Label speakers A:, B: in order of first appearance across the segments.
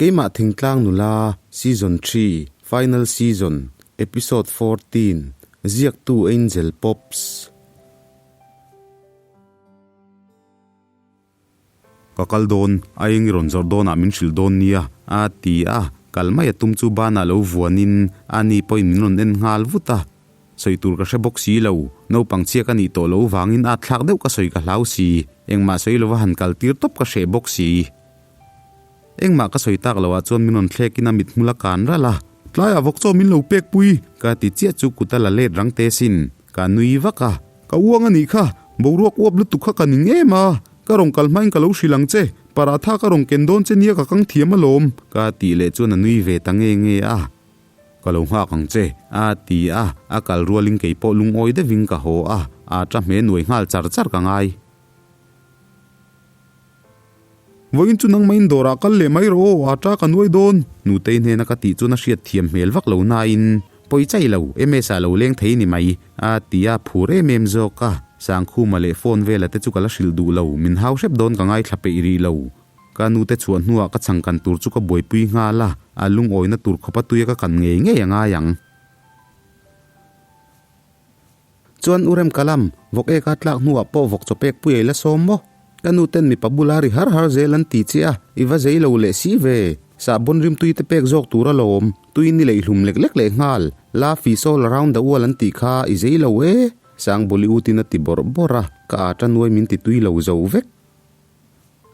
A: Keimah Thingtlang Nula, Season Xii, Final Season, Episode 14, Ziaktu Angel Pops. Ka kal dawn, a eng i rawn zawrh dawnah min hrilh dawn nia, a ti a, kal mai a tum chu banah lo vuanin a ni pawhin min rawn en nghal vut a. Sawi tur ka hre bawk si lo, naupang chhia ka nih tawh loh vangin at thlak deuh ka sawi ka hlau si, engmah sawi lova han kal tir tawp ka hreh bawk si. Engmah ka sawi tak loh ah chuan min rawn thlek in a mithmul a kan ralh a. Tlaiah vawk chaw min lo pek pui, ka ti chiah chu kut a la let rang te sin, ka nui vak a. Ka uang a nih kha, boruak uap lutuk kha ka ning em a, ka rawn kal hmain ka lo hrilh ang che, paratha ka rawn ken dawn che nia ka kang thiam alawm, ka tih leh chuan a nui ve ta nge nge a. Ka lo nghak ang che, a ti a, a kal rualin kei pawh lungawi deuhin ka haw a, a ta hme nuai nghal char char ka ngai. Vawiin chu nangmahin dawrah kal leh mai rawh aw, a ta ka nuai dawn. Nutei hnena ka tih chuan a hriat thiam hmel vak lo nain, Pawi chai lo, MS-ah lo leng thei ni mai, a ti a, phur em em zawk a. Sangkhuma leh phone vela te chu ka la hrilh duh lo, min hau hrep dawn ka ngaithla peih rih lo. Ka nute chhuah hnuah ka chhangkan tur chu ka buaipui nghal a, a lungawina tur khawpa tuia ka kan ngei ngei a ngai ang. Chuan U Remkalam, vawk eka tlak hnuah pawh vawk chaw pek pui ei la sawm maw? Ka nuten mipa bula ri har har zel an ti che a, i va zei lo leh si ve. Sahbawn rimtui te pek zawk tur alawm, tui ni leihlum lek lek leh nghal, Love is all around the world an tih kha i zei lo e. Sangbawli utin a ti bawrh bawrh a, ka ata nuai min ti tui lo zo vek.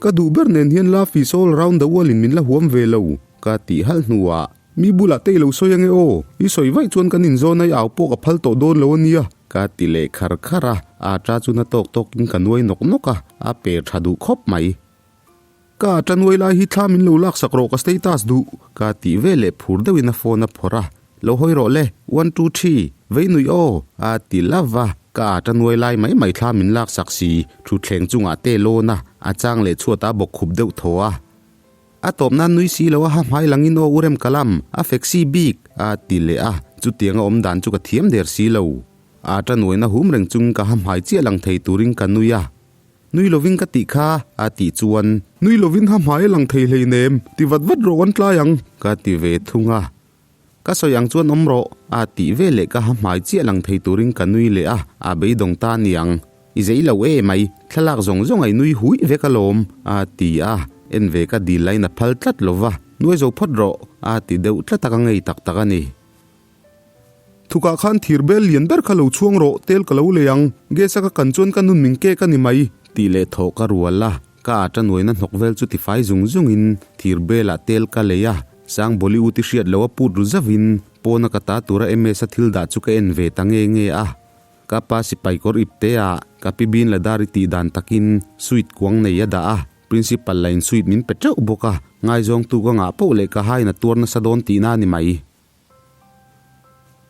A: Ka duh ber nen hian love is all round the world in min la huam ve lo, ka tih halh hnuah, Mi bulah te i lo sawi ange aw, i sawi vaih chuan kan inzawn a i au pawh ka phal tawh dawn lo ania, ka ti leh khar khar a, a ta chu na tawk tawkin ka nuai nawk nawk a, a per tha duh khawp mai. Ka ata nuai lai hi thla min lo laksak rawh ka status duh, ka tih ve leh phur deuhin a phone a phawrh a, Lo hawi rawh le, one two three, vei nuih aw, a ti love a, ka ata nuai lai mai mai thla min lak sak si, thutthleng chungah te lawn a, a chang leh chhuat a bawk khup deuh thaw a. A tawp nan nui si lo a ha hmai langin aw u rem ka lam, a fexi bik, a ti leh a, chutianga awm dan chu ka thiam der si lo. A ata nuaina hum reng chungin ka ha hmai chiah lang thei turin ka nui a. Nui lovin ka tih kha, a tih chuan. Nui lovin ha hmai a lang thei hleinem, ti vat vat rawh kan tlai ang, ka ti ve thung a. Ka sawi ang chuan awm rawh, a tih ve leh ka ha hmai chiah lang thei turin ka nui leh a, a beidawng ta niang. I zei lo e mai, thlalak zawng zawng a i nui huih vek alawm, a ti a, en ve ka dil lain a phal tlat lo va, nuai zo phawt rawh, a ti deuh tlat a ka ngei tak tak a ni. Thukah khan thir bel lian ber kha lo chhuang rawh, tel ka lo lei ang, gas a ka kan chuan ka nun min kek a ni mai, tih leh thawh ka rual a, ka ata nuaina hnawk vel chu tifai zung zungin thir belah tel ka lei a, Sang Bollywood i hriat loh a put ru zauhin pawna ka ta tura MS a thil dah chu ka en ve ta nge nge a. Ka pa sipai kawr ip te ah ka pi bin ladar i tih dan takin suit kuang nei a dah a, principal lain suit min pe teuh bawk a, ngaizawngtu ka ngah poh leh ka hain a tuar nasa dawn tihna a ni mai.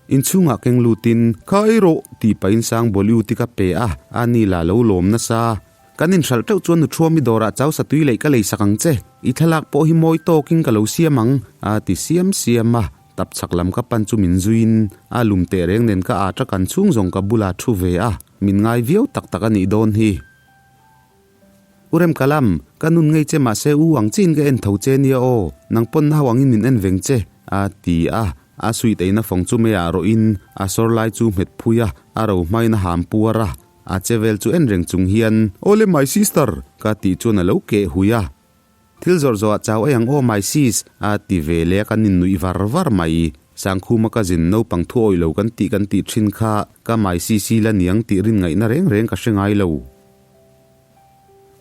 A: Inchhungah keng lutin, Kha ei rawh, tih pahin Sang Bollywood i ka pe a, a ni lah lo lawm nasa. Kan inhralh teuh chuan Nuthuami dawrah chau satui leih ka leisak ang che, i thlalak pawh hi mawi tawkin ka lo siam ang, a ti siam siam a. Tap chhak lam ka pan chu min zuiin, a lum teh reng nen ka ât a kan chhung zawng ka bulah thu ve a, min ngai viau tak tak a nih dawn hi. U Remkalam, ka nun ngei che mahse u ang chiin ka en tho che nia aw, nang pawn nau angin min en veng che, a ti a. A suit eina fawng chu meiah rawhin a sawr lai chu nghet phui a, a ro hmain a ham puar a. A che vel chu en reng chung hian, Awle my sister! ka tih chuan a lo keh hui a. Thil zawrh zawhah chau ei ang aw my sis! a ti ve leh a kan innuih var var mai. Sangkhuma ka zin naupang thu awih lo kan tih kan tih thin kha ka my sis i la niang tih rin ngaihna reng reng ka hre ngai lo.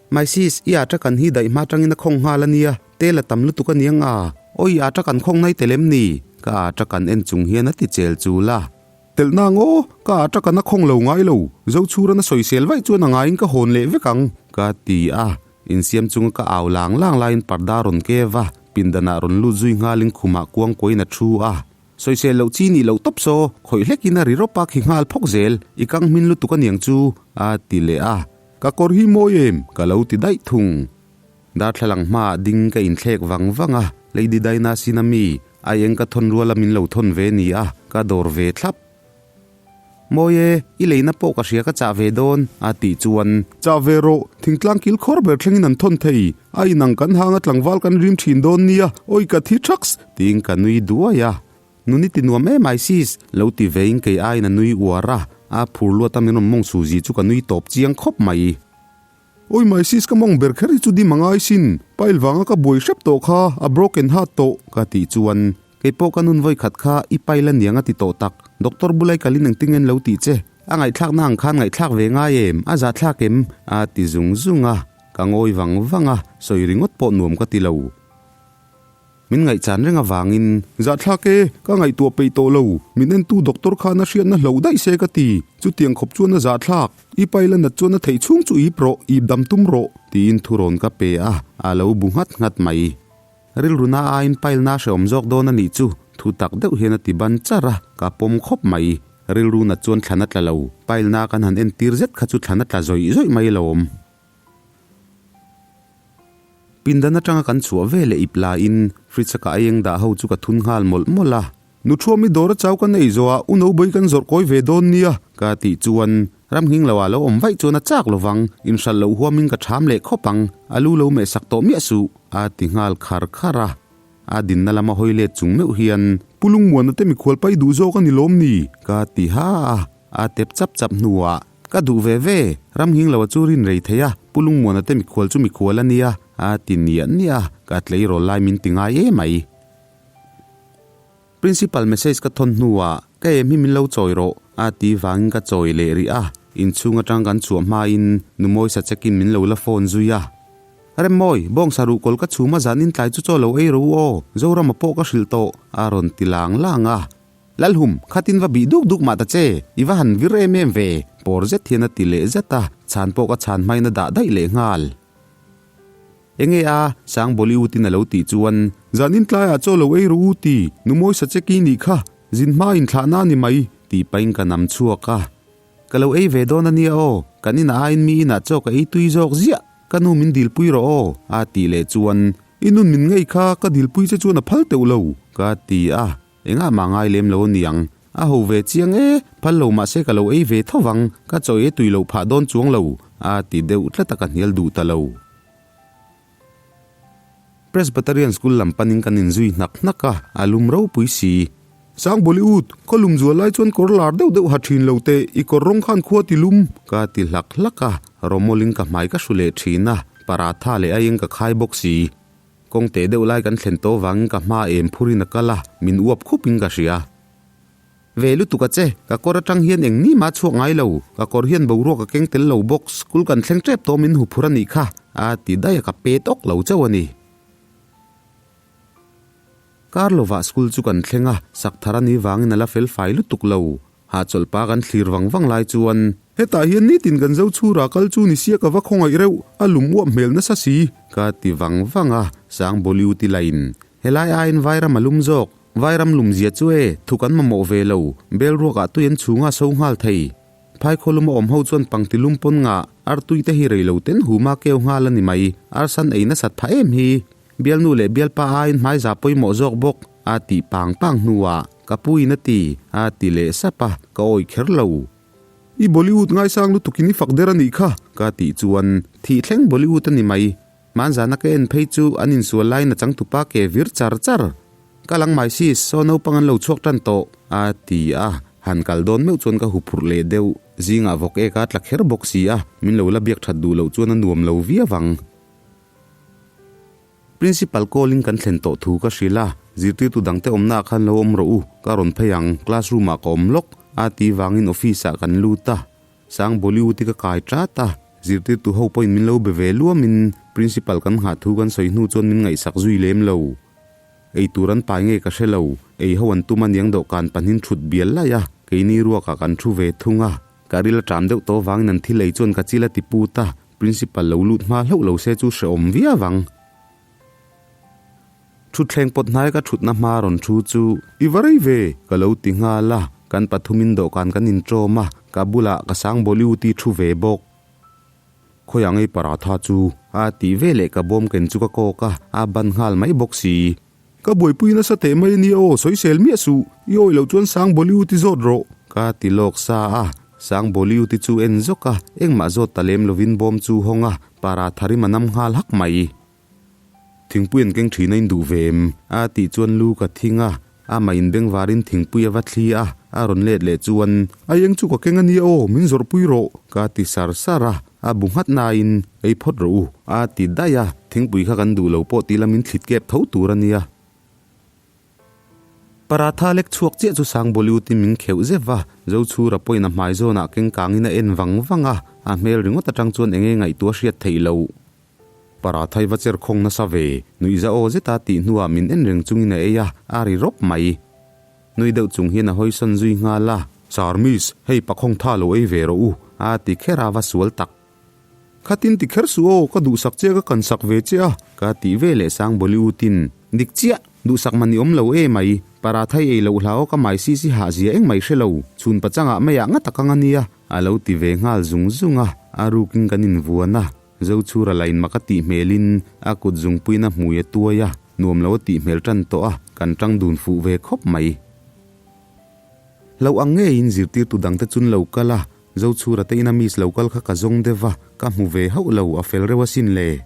A: My sis, i ata kan hi daih hma tangin a khawng nghal a nia, tel a tam lutuk a niang a, aw i ata kan khawng nai tel em ni? Ka ata kan en chung hian a ti chel chul a. Telh na ang aw, ka ata kan a khawng lo ngai lo, Zochhuran a sawisel vaih chuan a ngaiin ka hawn leh vek ang, ka ti a. Insiam chunga ka au lang lang laiin parda rawn kev a, pindanah rawn lut zui nghalin khumah kuang kuain a thu a. Sawisel loh chi nih loh tawp saw, khawih hlekin a ri rawp a khi nghal phawk zel, i kang hmin lutuk a niang chu, a ti leh a. Ka kawr hi mawi em? ka lo ti daih thung. Darthlalang hmaah ding ka inthlek vang vang a, Lady Diana sin a mi, ai eng ka thawn ruala min lo thawn ve ni a, ka dawr ve thlap. Mawi e, i leina pawh ka hria ka chah ve dawn, a tih chuan. Chah ve rawh, thingtlang kil khawr ber thlengin an thawn thei. A inang kan hang a tlangval kan rim thin dawn nia, awi ka thi thaks, tiin ka nui duai a. Nun i ti nuam em ai sis, lo ti vein kei aiin a nui uar a, a phur luat a min rawn mawng suzi chu ka nui tawp chiang khawp mai. Awi mai sis ka mawng ber kher hi chu dim a ngai sin, pile vanga ka buai hrep tawh kha a broken heart tawh ka tih chuan kei pawh ka nun vawi khat kha i pile a niang a ti tawh tak, doctor bulai kalin engtin nge an lo tih che, a ngaihthlak na ang khan ngaihthlak ve ngai em, a zahthlak em? a ti zung zung a, ka ngawi vang vang a, sawi ringawt pawh nuam ka ti lo. Min ngaihchan reng avangin. Zahthlak e, ka ngaihtuah peih tawh lo. Min entu doctor khan a hriatna hloh daih se ka ti. Chutiang khawp chuan a zahthlak. I pai la nat chuan a theih chhung chu ip rawh, ip dam tum rawh, tiin thurawn ka pe a, a lo bu nghat nghat mai. Rilruna aiin pailna hrehawm zawk dawn a nih chu, thu tak deuh hian a ti ban char a, ka pawm khawp mai. Rilru nat chuan thlan a tla lo, pailna kan han entir zet kha chu thlan a tla zawih zawih mai alawm. Pindan atanga kan chhuah ve leh ip laiin fridge a ka aieng dah ho chu ka thun nghal mawlh mawlh a. Nuthuami dawr a chau ka nei zawh a, u Nobei kan zawrh kawi ve dawn nia ka tih chuan ramnghing lo ah lo awm vaih chuan a chak lovang, inhralh loh huamin ka ṭham leh khawp ang, a lu lo meh sak tawh miah suh a ti nghal khar khar a. A dinna lama hawi let chung meuh hian Pu Lungmuana te mikhual pai duh zawk a ni lawm ni? ka ti ha a, a tep chap chap hnuah Ka duh ve ve, ramnghing lo a chu rin rei thei a, Pu Lungmuana te mikhual chu mikhual a nia, a ti niah niah a, ka tleirawl lai min ti ngai em mai. Principal message ka thawn hnuah, Ka em hi min lo chawi rawh, a ti vangin ka chawi leh rih a, inchhung atang kan chhuah hmain Numawi sa check-in min lo la phone zui a. Remmawi, bawngsa ruhkawl ka chhum a zan in tlai chu chaw lo ei ro aw, Zorama pawh ka hrilh tawh, a rawn ti lang lang a. Lalhum, khatin va bih duk duk mah ta che, i va han vir em em ve, pawr zet hian a ti leh zet a, chhan pawh ka chhan hmain a dah daih leh nghal. Enge a, Sang Bollywood in a lo tih chuan, Zanin tlaiah chaw lo ei rawh u ti, nu mawi sa che ki nih kha, zin hma inthlahna a ni mai, tih pahin ka nam chhuak a. Ka lo ei ve dawn a nia aw, kan inah aiin mi inah chaw ka ei tui zawk ziah, ka nu min dilpui rawh aw, a tih leh chuan, I nun min ngei kha, ka dilpui che chuan a phal teuh lo, ka ti a. Engah mah ngai lem lo aniang. A ho ve chiang e, phal lo mahse ka lo ei ve tho vang, ka chaw e tui loh phah dawn chuang lo, a ti deuh tlat a ka hnial duh ta lo. Presbyterian School lam panin kan inzui hnak hnak a, a lum ropui si. Sang Bollywood, khaw lum zual lai chuan kawr lar deuh deuh ha thin lo teh, i kawr rawng khan khua ti lum, ka ti hlak hlak a, rawmawlin ka hmai ka hru leh thin a, paratha leh aieng ka khai bawk si. Kawng teh deuh lai kan thlen tawh vangin ka hma em phurin a kal a, min uap khup in ka hria. Ve lutuk a che, ka kawr atang hian eng ni mah chhuak ngai lo, ka kawr hian boruak a keng tel lo bawk, school kan thleng tep tawh min hu phur a nih kha, a ti daih a ka pet awk lo chauh a ni. Kar lovah school chu kan thleng a, sak thar a nih vangin a la fel fai lutuk lo. Hahchawlh pa kan thlir vang vang lai chuan. Hetah hian nitin kan zo chhura kal chu ni sia ka va khawngaih reuh, a lum uap hmel nasa si. Ka ti vang vang a, Sang Bollywood i lain. Helai aiin Vairam a lum zawk. Vairam lum zia chu e, thu kan mamawh ve lo, bel ruakah tui an chhunga so nghal thei. Phai khaw luma awm ho chuan pangti lum pawn ngah, artui te hi rei lo ten huma keu nghal a ni mai, arsan ei nasat phah em hi. Bialnu leh bialpa aiin hmaiza pawimawh zawk bawk, a tih pang pang hnuah ka puiin a ti, a ti leh sap a, ka awih kher lo. I Bollywood ngaisang lutukin i fak der a nih kha, ka tih chuan thih thleng Bollywood a ni mai. Hmanzana ka en phei chu an insual laiin a changtupa ke vir char char. Ka lang mai sis, saw naupang an lo chhuak tan tawh, a ti a, han kal dawn meuh chuan ka huphurh leh deuh. Zingah vawk ek a tla kher bawk si a, min lo la biak that duh loh chuan a nuam lo viau ang. Principal call in kan thlen tawh thu ka hrilh a, zirtirtu dangte awmnaah khan lo awm rawh u, ka rawn phei ang, classroom ah ka awm lawk, a ti vangin office ah kan lut a, Sang Bollywood i ka kai tat a, zirtirtu ho pawhin min lo be ve luamin principal kan nghah thu kan sawi hnu chuan min ngaihsak zui lem lo. Ei tur an pai nge ka hre lo, ei ho an tum aniang dawhkan pahnin thut bial laih a, keini ruakah kan thu ve thung a, ka ril a ṭam deuh tawh vangin an thil ei chuan ka chil a ti put a, Principal lo lut hma hlauh lo se chu hrehawm viau ang. Thutthleng pawt hnai ka thutna hma rawn thu chu i va rei ve ka lo ti nghal a, kan pathumin dawhkan kan inṭawm a, ka bulah ka sang Bollywood i thu ve bawk. Khawiah ngei paratha chu a tih ve leh ka bawm ken chu ka kawk a, a ban nghal mai bawk si. Ka buaipui nasa teh mai a nia aw, sawisel miah suh, i awih loh chuan sang Bollywood i zawt rawh. Ka ti lawk sa a, Sangbawliu te chu en zawk a, engmah zawt ta lem lovin bawm chu hawng a, paratha rim a nam nghal hak mai. Thingpui an keng thin a in duh ve em? A tih chuan lu ka thing a, amah in bengvarin thingpui a va thli a, a rawn let leh chuan, A eng chu ka keng a nia aw, min zawrhpui rawh, ka ti sar sar a, a bu nghat nain, Ei phawt rawh u, a ti daih a, thingpui kha kan duh lo pawh ti la min thlit kep tho tur a nia. Paratha lek chhuak chiah chu Sangbawliuti min kheuh zeuh va, Zochhura pawhin a hmai zawnah keng kangin a en vang vang a, a hmel ringawt atang chuan enge ngaihtuah hriat theih loh. Parathai va cher khawng nasa ve, nuihza aw zeta tih hnuah min en reng chungin a ei a, a ri rawp mai. Nui deuh chung hian a hawisawn zui nghal a. Sir Miss, hei pakhawng tha lo ei ve rawh u, a ti kher a va sual tak. Khatin ti kher suh aw, ka duhsak che ka kan sak ve che a, ka tih ve leh sang Bollywood-in. Dik chiah, duhsak man i awm lo e mai, Parathai ei loh hlau ka mai si si hah zia engmai hre lo, chhun pachangah meiah nga tak ang a nia, a lo ti ve nghal zung zung a, a rukin kan invuan a. Zochhura lain mak a tih hmelin a kut zungpuiin a hmui a tuai a, nuam lo a tih hmel tan tawh a, kan tang dun fuh ve khawp mai. Lo ang ngeiin zirtirtu dangte chun lo kal a, Zochhura te ina miss lo kal kha ka zawng deuh va, ka hmu ve hauh lo, a fel reuh asin le.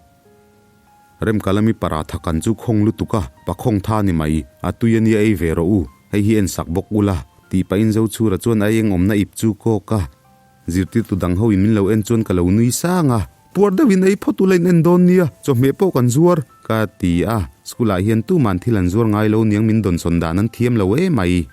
A: Remkalami paratha kan chu khawng lutuk a, pa khawng tha ni mai, a tui a nia ei ve rawh u, hei hi en sak bawk ula, tih pahin Zochhura chuan a eng awmna ip chu kawk a, Zirtirtu dang ho in min lo en chuan ka lo nui sang a. Puar deuh in ei phawt ula in en dawn nia, chawhmeh pawh kan zuar, ka ti a. School ah hian tuman thil an zuar ngai lo niang min dawnsawn dan an thiam lo emai.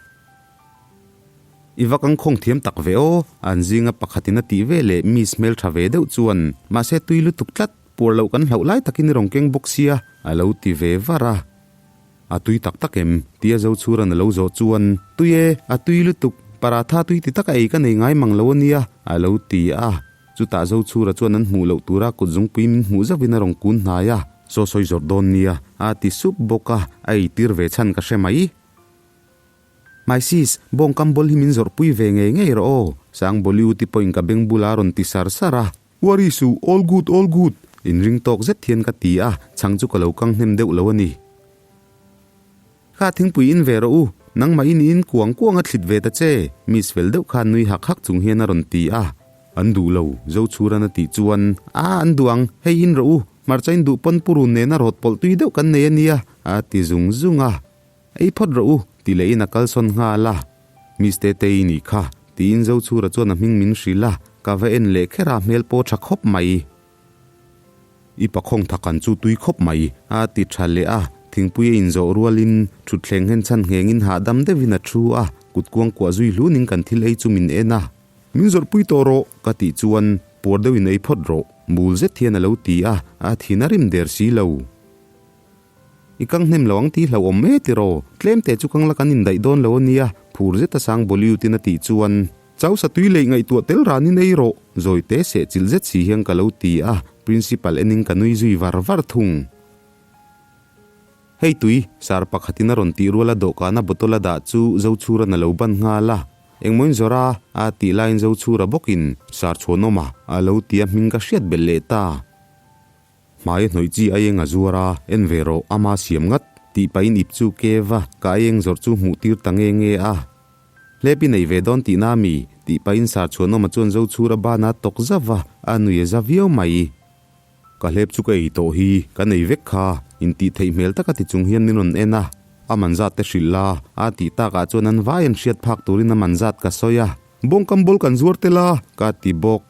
A: I va kang khawng thiam tak ve aw, an zinga pakhat in a tih ve leh miss hmeltha ve deuh chuan, mahse tui lutuk tlat, puar loh kan hlauh lai takin i rawn keng bawk sia, a lo ti ve var a. A tui tak tak em? Tia Zochhuran a lo zawh chuan, Tui e, a tui lutuk, paratha tui ti taka ei ka nei ngai mang lo a nia, a lo ti a. Chutah Zochhura chuan an hmuh loh tura kut zungpui min hmuh zauhin a rawn kun hnai a, Saw sawi zawrh dawn nia, a ti sup bawk a, a eitir ve chhan ka hre mai. My sis, bawngkam bawl hi min zawrhpui ve ngei ngei rawh aw, Sangbawliu ti pawhin ka beng bula a rawn ti sar sar a. Worry suh, all good, all good! Inring tawk zet hian ka ti a, chhang chu ka lo kang hnem deuh lo a ni. Kha thingpui in ve rawh u, nangmah in in kuang kuang a thlit ve ta che, Miss fel deuh khan nui hak hak chung hian a rawn ti a. An duh lo, Zochhuran a tih chuan, Aa an duh ang, hei in rawh u, hmarcha in duh pawn purun nena rawt pawlh tui deuh kan nei a nia, a ti zung zung a. Ei phawt rawh u, ti leh in a kalsawn nghal a. Miss Tetei nih kha, tiin Zochhura chuan a hming min hrilh a, ka va en leh kher a, hmel pawh tha khawp mai. I pakhawng thakan chu tui khawp mai, a ti tha leh a, thingpui a inzawh rualin thutthleng nghen chhan nghengin hahdam deuhin a thu a, kut kuangkuah zui hlunin kan thil ei chu min en a. Min zawrhpui tawh rawh, ka tih chuan puar deuhin ei phawt rawh, bul zet hian a lo ti a, a thin a rim der si lo. I kang hnem lo ang tih hlauhawm e tiraw? Tlem te chu kang la kan indaih dawn lo a nia, phur zeta sang Bollywood-in a tih chuan. Chau sa tui leih ngaihtuah tel ranin ei rawh, zawi te seh chilh zet si hian ka lo ti a, Principal enin ka nui zui var var thung. Hei tui, sar pakhatin a rawn tih ruala dawhkana bottle a dah chu Zochhuran a lo ban nghal a. Engmawin Zawra a tih laiin Zochhura bawkin, Sar chhuanawma a lo ti a hming ka hriat belh leh ta. Hmai a hnawih chi aieng a zuar a, en ve rawh, ama siam ngat, tih pahin ip chu kev a, ka aieng zawrh chu hmuh tir ta nge nge a. Hlep i nei ve dawn tihna a mi? tih pahin Sarchhuanawma chuan Zochhura bana tawk zauh a, a nui a za viau mai. Ka hlep chu ka ei tawh hi, ka nei vek kha, intih theih hmel taka ti chung hian min rawn en a, a man zat te hrilh la, a tih takah chuan an vai an hriat phak turin a man zat ka sawi a. Bawngkam bawl kan zuar tel a, ka ti bawk.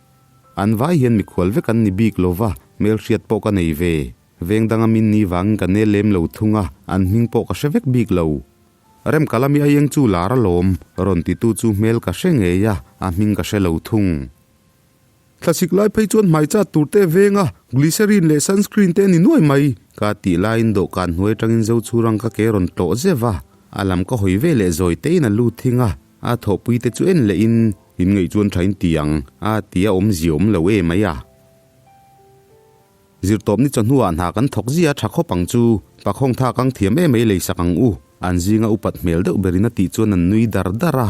A: An vai hian mikhual vek an ni bik lo va, hmelhriat pawh ka nei ve. Veng danga min ni vangin ka nel lem lo thung a, an hming pawh ka hre vek bik lo. Remkalami aieng chu lar alawm, rawn titu chu hmel ka hre ngei a, a hming ka hre lo thung. Thlasik lai phei chuan hmai chat tur te veng a, glycerine leh sunscreen te a ni nuai mai, ka tih laiin dawhkan hnuai atangin Zochhurang ka ke rawn tlawh zeuh a, a lam ka hawi ve leh zawi tein a lut thing a, a thawhpui te chu en lehin In ngaih chuan tha in ti ang, a ti a awmzia awm lo e mai a. Zirtawp ni chawhnuah hna kan thawk zia tha khawp ang chu, pakhawng tha kang thiam em ei leisak ang u, an zinga upat hmel deuh berin a tih chuan an nui dar dar a.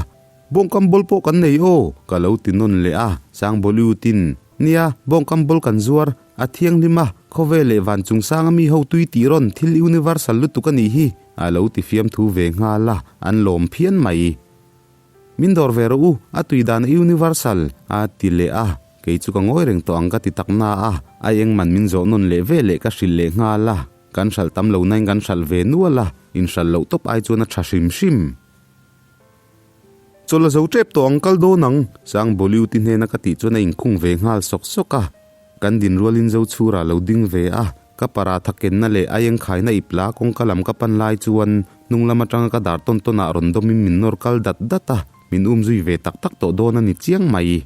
A: Bawngkam bawl pawh kan nei aw, ka lo ti nawn leh a, Sangbawliutin, Nia, bawngkam bawl kan zuar, a thianghlim a, khawvel leh van chungsanga mi ho tui tih rawn thil universal lutuk a nih hi, a lo ti fiamthu ve nghal a, an lawm phian mai. Min dawr ve rawh u, a tui dan a universal, a ti leh a. Kei chu ka ngawi reng tawh ang ka ti tak na a, a eng man min zawh nawn leh ve leh ka hrilh leh nghal a. Kan hralh tam lo nain kan hralh ve nual a, inhralh loh tawp ai chuan a tha hrim hrim. Chawlh a zo tep tawh ang kal dawn ang, Sang Boliuti hnena ka tih chuan a inkhung ve nghal sawk sawk a. Kan din rualin Zochhura lo ding ve a, ka paratha kenna leh a engkhaina ip la kawngka lam ka pan lai chuan hnung lam atanga ka dar tawn tawnah rawn dawmin min nawr kal dat dat a, min um zui ve tak tak tawh dawn a ni chiang mai.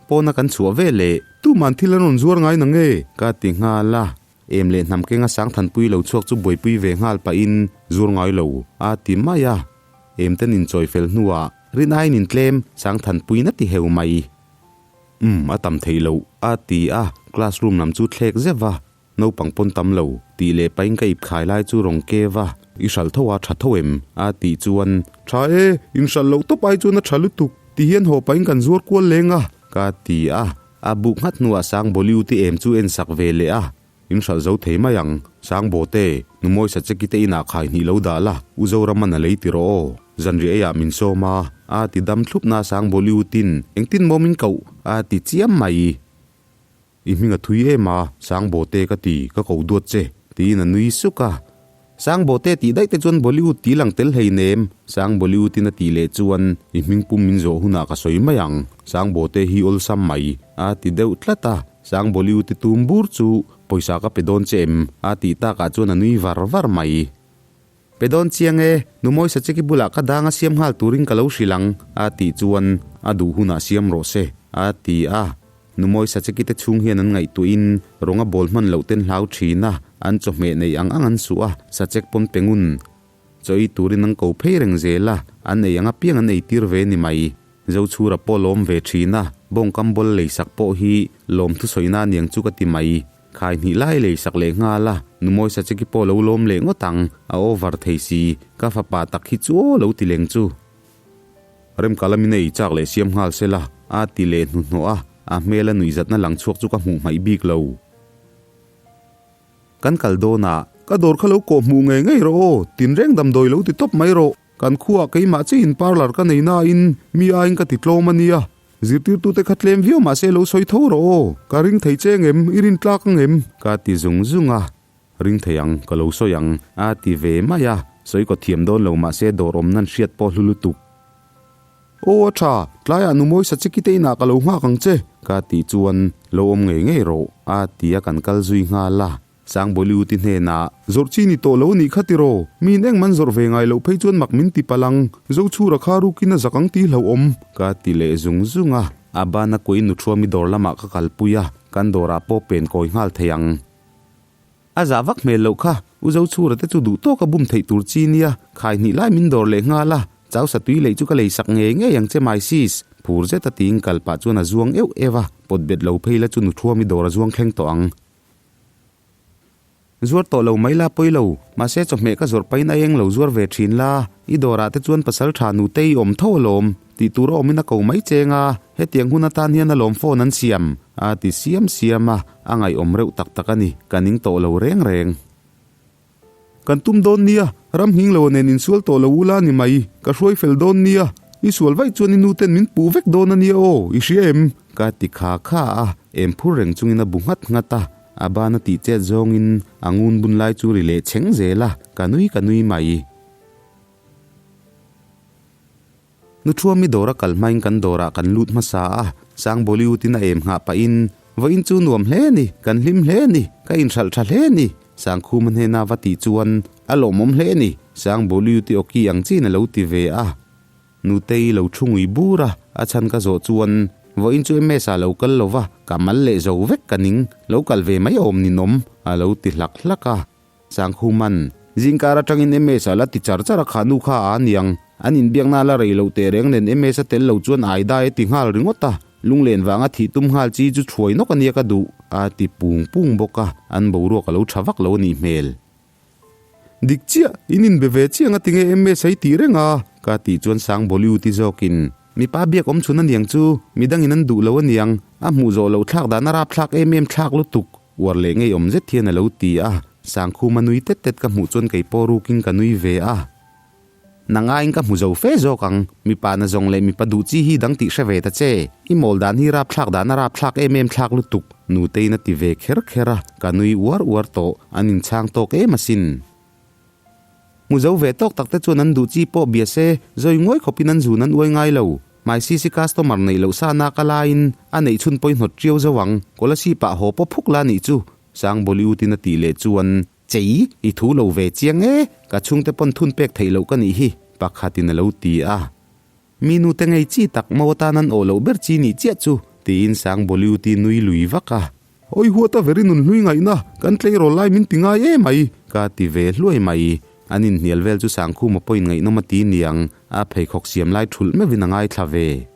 A: Pawna kan chhuah ve leh. Tuman thil an rawn zuar ngai na nge? Ka ti nghal a. Em leh hnam kenga Sangthanpui lo chhuak chu buaipui ve nghal pahin zuar ngai lo a ti mai a. Em ten inchawi fel hnuah rin aiin intlem Sangthanpui na ti heu mai. Umm a tam thei lo a ti a, classroom lam chu thlek zeuh a. Naupang pawn tam lo, tih leh pain ka ip khai lai chu rawn kev a, I hralh tho a, tha tho em? a tih chuan, Tha e, in hralh loh tawp ai chuan a tha lutuk, ti hian haw pain kan zuar kual leng a, ka ti a. A buk nghat hnuah Sang Boliuti em chu en sak ve leh a, In hralh zo thei mai ang, Sang Bawte, nu mawi sa cheki te inah khai hnih lo dah la, U Zoraman a lei ti rawh aw, zanriah eiah min sawm a, a ti dam thlup na Sang Boliutin, Engtin maw min koh? a ti chiam mai. I hming a thui em a, Sangbawte ka ti, ka ko duat che, tiin a nui suk a. Sangbawte tih daih te chuan Bollywood tih lang tel hlei nem, Sangbollywood-in a tih leh chuan i hming pum min zawh hunah ka sawi mai ang, Sangbawte hi awlsam mai, a ti deuh tlat a. Sangbollywood-i tum bur chu pawisa ka pe dawn che em? a tih takah chuan a nui var var mai. Pe dawn chiang e, nu mawi Sacheki bulah ka dang a siam nghal turin ka lo hrilh ang, a tih chuan a duh hunah siam rawh se, a ti a. Nu mawi Sacheki te chhung hian an ngaihtuahin rawng a bawl hman loh ten hlau thin a, an chawhmeh nei ang ang an suh a, Sachek pawn pe ngun. Chaw ei turin an ko phei reng zel a, an ei ang apiang an eitir ve ni mai. Zochhura pawh lawm ve thin a, bawngkam bawl leisak pawh hi lawm thusawina aniang chu ka ti mai. Khai hnih lai lei sak leh nghal a, nu mawi sa cheki pawh lo lawm leh ngawt ang, a over thei si, ka fapa tak hi chu aw lo ti leng chu. Remka lamin a ei chak leh siam nghal se la, a ti leh hnuhnawh a, a hmel a nuihzatna lang chhuak chu ka hmuh hmaih bik lo. Kan kal dawn a, ka dawr kha lo kawh hmuh ngei ngei rawh aw, tinreng damdawi lo ti tawp mai rawh, kan khuaah keimah chiin parlour ka nei nain mi aiin ka ti tlawm a nia, Zirtirtute kha tlem viau mahse lo sawi tho rawh aw, ka ring thei che ngem, i rin tlak ang em? Ka ti zung zung a, ring thei ang, ka lo sawi ang, a ti ve mai a, sawi kaw thiam dawn lo mahse dawr awm nan hriat pawh hlu lutuk. Aw a tha, tlaiah nu mawi Sachiki te inah ka lo nghak ang che, ka tih chuan lo awm ngei ngei rawh, a ti a kan kal zui nghal a. Sang Bollywood-i hnenah, Zawrh chi ni tawh lo a nih kha tiraw? Miin eng man zawrh ve ngai loh phei chuan mak min ti palh ang. Zochhura kha rukin a zak ang tih hlauhawm. Ka ti leh zung zung a. A bana kuain nuthuami dawr lamah ka kalpui a, kan dawrah pawh pen kawi nghal thei ang. A zah vak hmel loh kha, U Zochhura te chu duh tawka bum theih tur chi nia, khai hnih lai min dawr leh nghal a, chau satui lei chu ka lei sak ngei ngei ang che my sis, phur zeta tiin kal pah chuan a zuang euh euh a, pawt bet lo phei la chu nuthuami dawr a zuang thleng tawh ang. Zuar tawh lo mai la pawi lo, mahse chawhmeh ka zawrh pahin a eng lo zuar ve thin la, i dawrah te chuan pasal tha nute i awm tho alawm, tih tur a awmin a ko mai cheng a, hetiang hun atan hian alawm phone an siam, a ti siam siam a, a ngaihawm reuh tak tak a ni, ka ning tawh lo reng reng. Kan tum dawn nia, ram nghing lo nen insual tawh lo ula ni mai, ka hruai fel dawn nia, i sual vaih chuan i nu ten min puh vek dawn a nia aw, i hria em? Ka ti kha kha a, em phur reng chungin a bu nghat nghat a, a ban a tih chet zawngin a ngun bun lai chu ri leh chheng zel a, ka nui ka nui mai. Nuthuami dawr a kal hmain kan dawrah kan lut hmasa a, Sang Bollywood-in a em nghah pahin, Vawiin chu nuam hle a ni, kan hlim hle a ni, ka inhralh tha hle a ni, Sangkhuma hnena va tih chuan a lawmawm hle a ni, Sang Bollywood-i awki ang chiin a lo ti ve a. Nutei lo thu ngui bur a, a chhan ka zawh chuan, Vawiin chu MS-a lo kal lo va, ka mal leh zo vek ka ning, lo kal ve mai awm ninawm, a lo ti hlak hlak a. Sangkhuman, Zingkar atangin MS a la ti char char a kha nu kha a aniang. An inbiakna a la rei loh teh reng nen MS a tel lo chuan ai dai a ti nghal ringawt a, lunglen vanga thih tum nghal chi chu thuai nawk ania ka duh, a ti pung pung bawk a, an boruak a lo tha vak lo a nih hmel. Dik chiah, in inbe ve chiang a tinge MS a i tih reng a? ka tih chuan Sangbolyu ti zawkin, Mipa biak awm chhun aniang chu, midangin an duh lo aniang, a hmuh zawh loh thlak dan a rapthlak em em thlak lutuk. Uar leh ngeiawm zet hian a lo ti a, Sangkhuma nui tet tet ka hmuh chuan kei pawh rukin ka nui ve a. Nangaiin ka hmu zo fe zawk ang, mipa na zawng leh mipa duh chi hi dang tih hre ve ta che. I mawl dan hi rapthlak dan a rapthlak em em thlak lutuk, Nuteiin a ti ve kher kher a, ka nui uar uar tawh, an inchhang tawk em asin. Hmu zo ve tawk tak te chuan an duh chi pawh bia se, zawi nguai khawpin an zun an uai ngai lo. Hmaisisi customer neih loh sa nak a laiin a neih chhun pawhin hnawt ṭiau zo ang, Kolasib ah haw pawp huk la nih chu, Sangbollywood in a tih leh chuan. Chei, i thu lo ve chiang e, ka chhungte pawn thun pek theih loh ka nih hi, pakhatin a lo ti a. Mi nute ngei chi tak mo atan an awh loh ber chi nih chiah chu, tiin Sangbollywood-i nui lui vak a. Awi huat a veri nun hlui ngaihna, kan tleirawl lai min ti ngai em mai, ka ti ve hluai mai. An inhnial vel chu Sangkhuma pawhin ngaihnawm a ti niang, a pheikhawk siam lai thulh meuhin a ngaithla ve.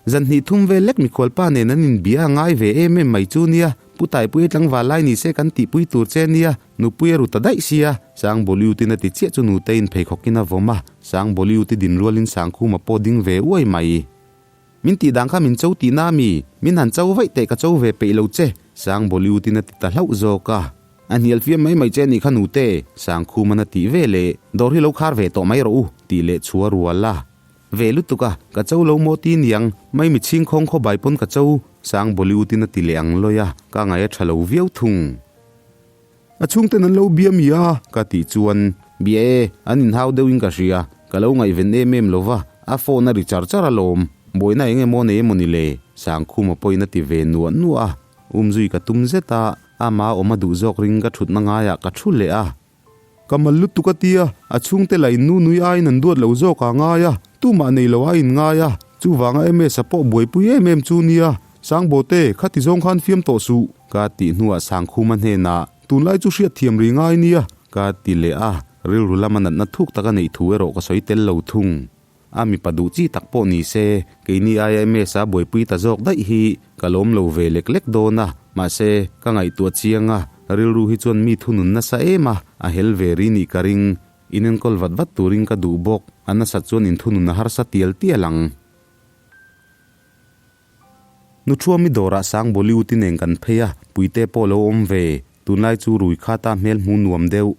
A: Zan hnih thum vel lek mikhualpa nen an inbia a ngai ve em em mai chu nia, Pu Taipui tlangval lai ni se kan tihpui tur che nia, nupui a ru ta daih sia, Sangboliutin a ti chiah chu nuteiin pheikhawkin a vawm a, Sangboliuti din rualin Sangkhuma pawh ding ve uai mai. Min tih dan kha min cho tihna ami? Min han cho vaih teh ka cho ve peih lo che, Sangboliutin a ti ta hlauh zawk a. A hnial fiam mai mai che anih kha nute, Sangkhuman a tih ve leh, Dawr hi lo khar ve tawh mai rawh u, tih leh chhua rual a. Ve lutuk a, ka cho lo maw ti niang, mai mi chhing khawng khaw bai pawn ka cho, Sang Bollywood in a ti leh ang lawi a, ka ngaih a tha lo viau thung. A chhungten an lo bia mi a, ka tih chuan, Bia e, an inhau deuhin ka hria, ka lo ngaihven em em lo va, a phone a ri char char alawm, buaina eng emaw nei emaw ni le, Sangkhuma pawhin a ti ve nuah nuah a, umzui ka tum zet a, ama awm a duh zawk ring ka thutna ngaiah ka thu leh a. Ka mal lutuk a tia, a chhungte lah in nu nui aiin an duat lo zawk a ngai a, tumah nei lo a in ngai a, chuvanga MS-a pawh buaipui em em chu nia, Sangbote, khati zawng khan fiam tawh suh, ka tih hnuah Sangkhuma hnenah, Tunlai chu hriat thiam ri ngai nia, ka ti leh a, rilru lama natna thuk tak a neih thu erawh ka sawi tel lo thung. A mipa duh chi tak pawh ni se, keini aia MS-a buaipui ta zawk daih hi ka lawm lo ve lek lek dawn a, mahse, ka ngaihtuah chiang a, rilru hi chuan mi thunun nasa em a, a hel ve ri nih ka ring. Inenkawl vat vat turin ka duh bawk, a nasat chuan inthunun a harsa tial tial ang. Nuthuami dawrah Sangbollywood-i nen kan phei a, Puite pawh lo awm ve, tunlai chu rui khata hmel hmu nuam deuh.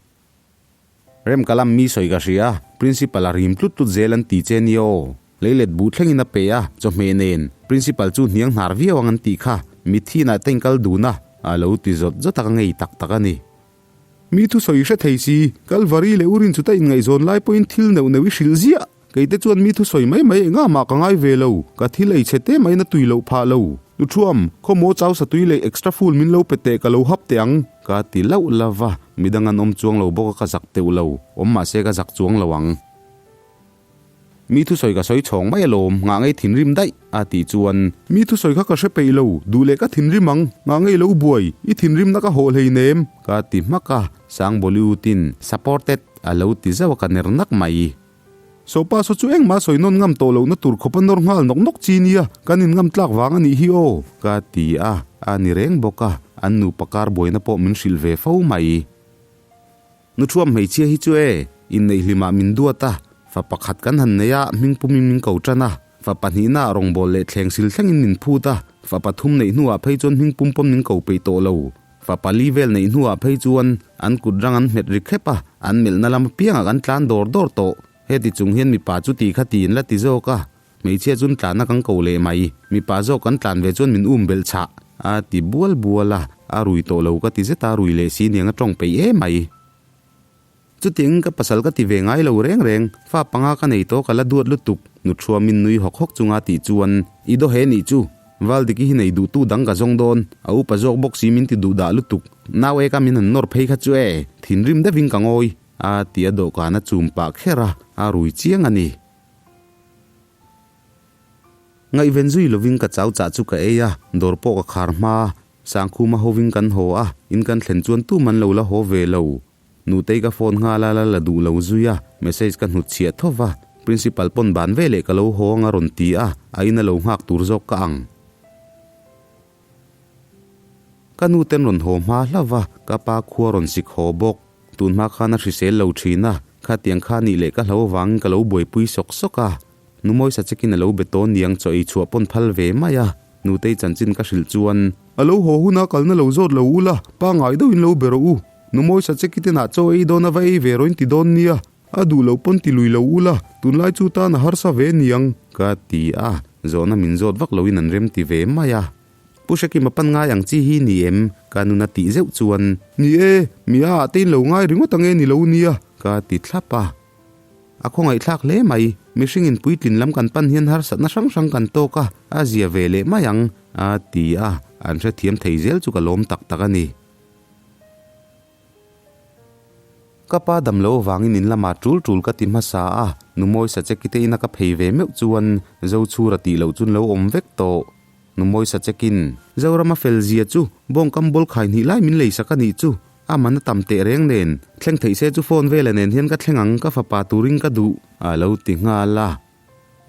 A: Rem ka lam mi sawi ka hria, Principal a rim tlut tlut zel an ti che nia aw. Leilet buh thlengin a pe a, chawhmeh nen, Principal chu hniang hnar viau ang an tih kha, mitthi inah te inkal dun a, a lo ti zawt zawt a ka ngei tak tak a ni. Mi thusawi hre thei si, Kalvari leh Urin chuta inngaihzawn lai pawhin thil neuh neuh i hrilh ziah. Kei te chuan mi thusawi mai mai engah mah ka ngai ve lo, ka thil ei chhe te maiin a tui loh phah lo. Nuthuam, khawmaw chau satui leh extra full min lo pe teh ka lo hap teh ang, ka ti lauh lauh va, midang an awm chuang lo bawk a ka zak teuh lo, awm mah se ka zak chuang lo ang. Mi thusawi ka sawi chhawng mai alawm, ngah ngei thinrim daih, a tih chuan. Mi thusawi kha ka hre peih lo, duh leh ka thinrim ang, ngah ngei lo buai, i thinrimna ka hawh hleinem, ka ti hmak a, Sangbollywood-in supported a lo ti zauh a ka ner nak mai. Sopa saw chu engmah sawi nawn ngam tawh lohna tur khawp a nawr nghal nawk nawk chi nia, kan in ngam tlak vang a nih hi aw, ka ti a, a ni reng bawk a, an nupa kar buaina pawh min hrilh ve fo mai. Nuthuam hmeichhia hi chu e, inneih hlimah min duat a, fa pakhat kan han nei a, hming pumin min ko tan a, fa pahnihna ah rawngbâwl leh thleng sil thlengin min phut a, fa pathum neih hnuah phei chuan hming pum pawn min ko peih tawh lo. Fa pali vel neih hnuah phei chuan an kut rang an hmet ri khep a, an melhna lam apiangah kan tlan dawr dawr tawh. Heti chung hian mipa chu ti kha tiin la ti zawk a, hmeichhia chuan tlanna kan ko leh mai. Mipa zawk kan tlan ve chuan min um belh chhah a ti bual bual a, a rui tawh lo ka ti zet a, rui leh si niang a tawng peih em mai. Chutiangin ka pasal ka ti ve ngai lo reng reng, fa panga ka nei tawh ka la duat lutuk, nuthuamin nui hawk hawk chunga tih chuan, I daw he nih chu, Valdiki hi nei duhtu dang ka zawng dawn, a upa zawk bawk si min ti duh dah lutuk, nau eka min han nawr phei kha chu e, thinrim deuhin ka ngawi, a ti a dawhkan a chum pah kher a, a rui chiang a ni. Ngaihven zui lovin ka chau chah chu ka ei a, dawr pawh ka khar hma, Sangkhuma hovin kan haw a, in kan thlen chuan tum an lo la haw ve lo. Nutei ka phone nghal a la la duh lo zui a, message ka hnut chhiah tho va, Principal pawn ban veleh ka lo haw ang a rawn ti a, a in a lo nghak tur zawk ka ang. Ka nu ten rawn haw hma hlauh va, ka pa khua rawn sik haw bawk. Tun hma khan a hrisel lo thin a, khatiang kha nih leh ka hlo avangin ka lo buaipui sawk sawk a. Numawi Sachekin a lo be tawn niang chaw ei chhuah pawn phal ve mai a, Nutei chanchin ka hrilh chuan. A lo haw huna kalna lo zawt lo ula, pangngai deuhin lo be rawh u. Numawi Sacheki tenah chaw ei dawn a va ei ve rawh in ti dawn nia. A duh lo pawn ti lui lo ula, tunlai chu tan a harsa ve niang, ka ti a, zawhna min zawt vak loin an rem ti ve mai a. Pu Hrekima pan ngai ang chi hi ni em? Ka nun a tih zeuh chuan. Ni e, mi a ah te in lo ngai ringawt ange ni lo nia, ka ti thlap a. A khawngaihthlak hle mai, mihring in puitlin lam kan pan hian harsatna hrang hrang kan tawk a, a zia ve leh mai ang, a ti a, an hrethiam thei zel chu ka lawm tak tak a ni. Ka pa dam lo avangin in lamah tul tul ka ti hmasa a, Numawi Sacheki te ina ka phei ve meuh chuan Zochhura tih loh chun lo awm vek tawh. Numawi Sachekin, Zorama fel zia chu bawngkam bawl khai hnih lai min leisak a nih chu, a man a tam teh reng nen, thleng theih se chu phone vela nen hian ka thleng ang ka fapa turin ka duh, a lo ti nghal a.